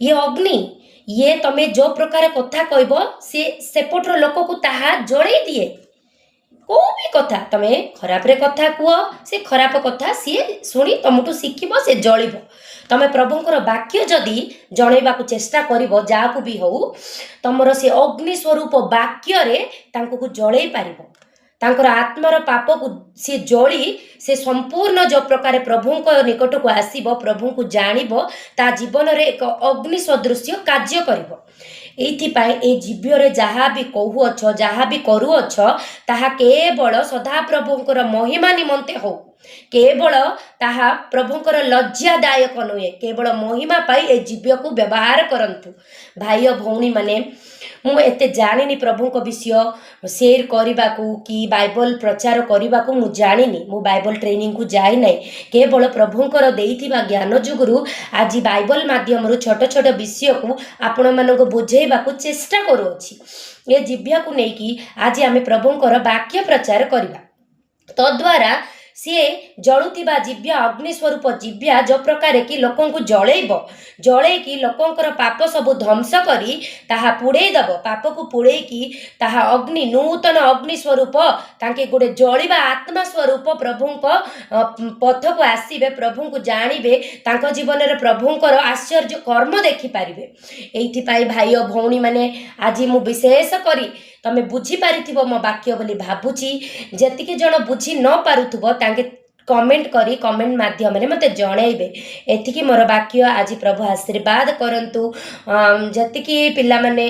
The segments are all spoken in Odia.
ଇଏ ଅଗ୍ନି। ଇଏ ତମେ ଯେଉଁ ପ୍ରକାର କଥା କହିବ, ସେ ସେପଟର ଲୋକକୁ ତାହା ଜଳେଇ ଦିଏ। କେଉଁ ବି କଥା ତମେ ଖରାପରେ କଥା କୁହ, ସେ ଖରାପ କଥା ସିଏ ଶୁଣି ତମଠୁ ଶିଖିବ, ସେ ଜଳିବ। ତମେ ପ୍ରଭୁଙ୍କର ବାକ୍ୟ ଯଦି ଜଣେଇବାକୁ ଚେଷ୍ଟା କରିବ ଯାହାକୁ ବି ହଉ, ତମର ସେ ଅଗ୍ନି ସ୍ୱରୂପ ବାକ୍ୟରେ ତାଙ୍କୁ ଜଳେଇ ପାରିବ। ତାଙ୍କର ଆତ୍ମାର ପାପକୁ ସିଏ ଜଳି ସେ ସମ୍ପୂର୍ଣ୍ଣ ଯେଉଁ ପ୍ରକାର ପ୍ରଭୁଙ୍କ ନିକଟକୁ ଆସିବ, ପ୍ରଭୁଙ୍କୁ ଜାଣିବ, ତା ଜୀବନରେ ଏକ ଅଗ୍ନି ସଦୃଶ୍ୟ କାର୍ଯ୍ୟ କରିବ। ଏଇଥିପାଇଁ ଏ ଜିଭ୍ୟରେ ଯାହା ବି କହୁଅଛ, ଯାହା ବି କରୁଅଛ, ତାହା କେବଳ ସଦାପ୍ରଭୁଙ୍କର ମହିମା ନିମନ୍ତେ ହଉ। କେବଳ ତାହା ପ୍ରଭୁଙ୍କର ଲଜ୍ଜାଦାୟକ ନୁହେଁ, କେବଳ ମହିମା ପାଇଁ ଏ ଜିଭ୍ୟକୁ ବ୍ୟବହାର କରନ୍ତୁ। ଭାଇ ଓ ଭଉଣୀମାନେ, ମୁଁ ଏତେ ଜାଣିନି ପ୍ରଭୁଙ୍କ ବିଷୟ ସେୟାର କରିବାକୁ କି ବାଇବଲ ପ୍ରଚାର କରିବାକୁ ମୁଁ ଜାଣିନି। ମୁଁ ବାଇବଲ ଟ୍ରେନିଂକୁ ଯାଇନାହିଁ। କେବଳ ପ୍ରଭୁଙ୍କର ଦେଇଥିବା ଜ୍ଞାନ ଯୋଗୁରୁ ଆଜି ବାଇବଲ ମାଧ୍ୟମରୁ ଛୋଟ ଛୋଟ ବିଷୟକୁ ଆପଣମାନଙ୍କୁ ବୁଝେଇବାକୁ ଚେଷ୍ଟା କରୁଅଛି। ଏ ଜିଭ୍ୟକୁ ନେଇକି ଆଜି ଆମେ ପ୍ରଭୁଙ୍କର ବାକ୍ୟ ପ୍ରଚାର କରିବା। ତଦ୍ୱାରା ସିଏ ଜଳୁଥିବା ଜିଭ୍ୟା, ଅଗ୍ନି ସ୍ୱରୂପ ଜିଭ୍ୟା ଯେଉଁ ପ୍ରକାର କି ଲୋକଙ୍କୁ ଜଳେଇବ, ଜଳେଇକି ଲୋକଙ୍କର ପାପ ସବୁ ଧ୍ୱଂସ କରି ତାହା ପୁଡ଼େଇ ଦେବ। ପାପକୁ ପୁଡ଼େଇକି ତାହା ଅଗ୍ନି, ନୂତନ ଅଗ୍ନି ସ୍ୱରୂପ ତାଙ୍କେ ଗୋଟେ ଜଳିବା ଆତ୍ମା ସ୍ୱରୂପ ପ୍ରଭୁଙ୍କ ପଥକୁ ଆସିବେ, ପ୍ରଭୁଙ୍କୁ ଜାଣିବେ, ତାଙ୍କ ଜୀବନରେ ପ୍ରଭୁଙ୍କର ଆଶ୍ଚର୍ଯ୍ୟ କର୍ମ ଦେଖିପାରିବେ। ଏଇଥିପାଇଁ ଭାଇ ଓ ଭଉଣୀମାନେ, ଆଜି ମୁଁ ବିଶେଷ କରି ତମେ ବୁଝିପାରିଥିବ ମୋ ବାକ୍ୟ ବୋଲି ଭାବୁଛି। ଯେତିକି ଜଣ ବୁଝି ନ ପାରୁଥିବ, ତାଙ୍କେ କମେଣ୍ଟ କରି କମେଣ୍ଟ ମାଧ୍ୟମରେ ମୋତେ ଜଣେଇବେ। ଏତିକି ମୋର ବାକ୍ୟ ଆଜି। ପ୍ରଭୁ ଆଶୀର୍ବାଦ କରନ୍ତୁ। ଯେତିକି ପିଲାମାନେ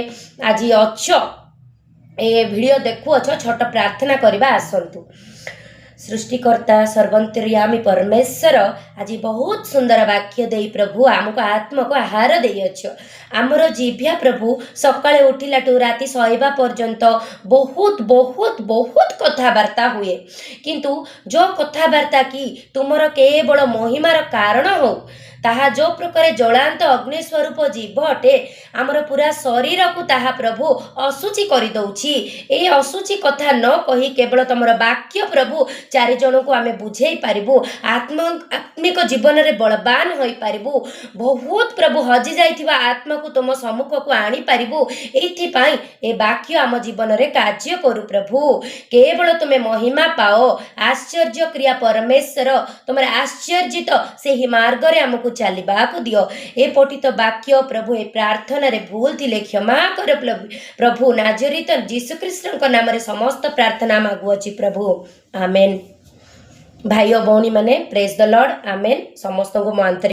ଆଜି ଅଛ, ଏ ଭିଡ଼ିଓ ଦେଖୁଅଛ, ଛୋଟ ପ୍ରାର୍ଥନା କରିବା ଆସନ୍ତୁ। ସୃଷ୍ଟିକର୍ତ୍ତା ସର୍ବନ୍ତର୍ୟାମୀ ପରମେଶ୍ୱର, ଆଜି ବହୁତ ସୁନ୍ଦର ବାକ୍ୟ ଦେଇ ପ୍ରଭୁ ଆମକୁ ଆତ୍ମକୁ ଆହାର ଦେଇଅଛ। ଆମର ଜିଭ୍ୟା ପ୍ରଭୁ ସକାଳେ ଉଠିଲାଠୁ ରାତି ଶୋଇବା ପର୍ଯ୍ୟନ୍ତ ବହୁତ ବହୁତ ବହୁତ କଥାବାର୍ତ୍ତା ହୁଏ। କିନ୍ତୁ ଯେଉଁ କଥାବାର୍ତ୍ତା କି ତୁମର କେବଳ ମହିମାର କାରଣ ହଉ, ତାହା ଯେଉଁ ପ୍ରକାର ଜଳାନ୍ତ ଅଗ୍ନି ସ୍ୱରୂପ ଜୀବ ଅଟେ, ଆମର ପୁରା ଶରୀରକୁ ତାହା ପ୍ରଭୁ ଅଶୁଚି କରିଦେଉଛି। ଏଇ ଅଶୁଚି କଥା ନ କହି କେବଳ ତମର ବାକ୍ୟ ପ୍ରଭୁ ଚାରି ଜଣଙ୍କୁ ଆମେ ବୁଝେଇ ପାରିବୁ, ଆତ୍ମିକ ଜୀବନରେ ବଳବାନ ହୋଇପାରିବୁ, ବହୁତ ପ୍ରଭୁ ହଜି ଯାଇଥିବା ଆତ୍ମାକୁ ତୁମ ସମ୍ମୁଖକୁ ଆଣିପାରିବୁ। ଏଇଥିପାଇଁ ଏ ବାକ୍ୟ ଆମ ଜୀବନରେ କାର୍ଯ୍ୟ କରୁ ପ୍ରଭୁ। କେବଳ ତୁମେ ମହିମା ପାଅ। ଆଶ୍ଚର୍ଯ୍ୟ କ୍ରିୟା ପରମେଶ୍ୱର, ତୁମର ଆଶ୍ଚର୍ଯ୍ୟିତ ସେହି ମାର୍ଗରେ ଆମକୁ ଚାଲିବାକୁ ଦିଅ। ଏ ପଠିତ ବାକ୍ୟ ପ୍ରଭୁ, ଏ ପ୍ରାର୍ଥନାରେ ଭୁଲ ଥିଲେ କ୍ଷମା କର ପ୍ରଭୁ। ନାଜରିତ ଯୀଶୁଖ୍ରୀଷ୍ଟଙ୍କ ନାମରେ ସମସ୍ତ ପ୍ରାର୍ଥନା ମାଗୁଅଛି ପ୍ରଭୁ, ଆମେନ୍। ଭାଇ ଓ ଭଉଣୀମାନେ, ପ୍ରେଜ୍ ଦ ଲର୍ଡ, ଆମେନ୍। ସମସ୍ତଙ୍କୁ ମୋ ଆନ୍ତରିକ